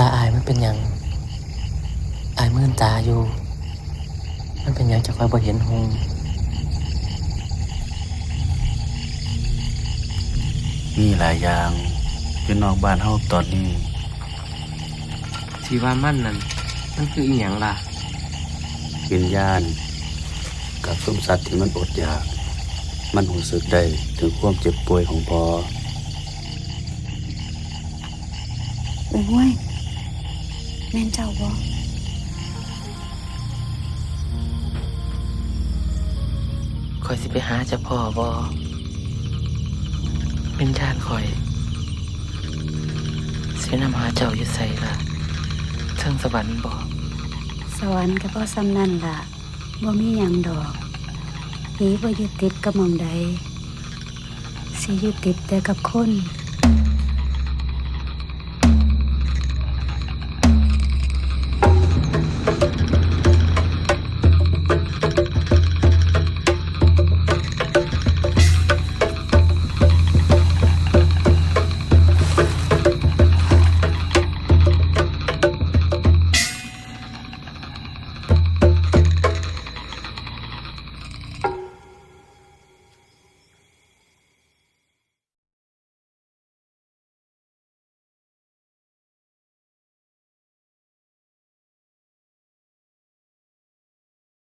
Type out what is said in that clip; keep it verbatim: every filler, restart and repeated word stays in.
ตาอ้ายมันเป็นหยัง อ้ายมื่นตาอยู่ มันเป็นหยังจั่งค่อยบ่เห็นหุง มีหลายอย่างอยู่นอกบ้านเฮาตอนนี้ สิว่ามันนั่น มันคืออีหยังล่ะ วิญญาณ กับซุมสัตว์ที่มันอดอยาก มันรู้สึกได้ถึงความเจ็บป่วยของพ่อ โอ้ย แม่นเจ้าบ่ ข้อยสิไปหาเจ้าพ่อบ่ วิญญาณข้อย สินำหาเจ้าอยู่ไสล่ะ เทิงสวรรค์บ่ สวรรค์ก็พอส่ำนั่นล่ะ บ่มีหยังดอก ผีบ่ยึดติดกับหม่องใด สิยึดติดแต่กับคน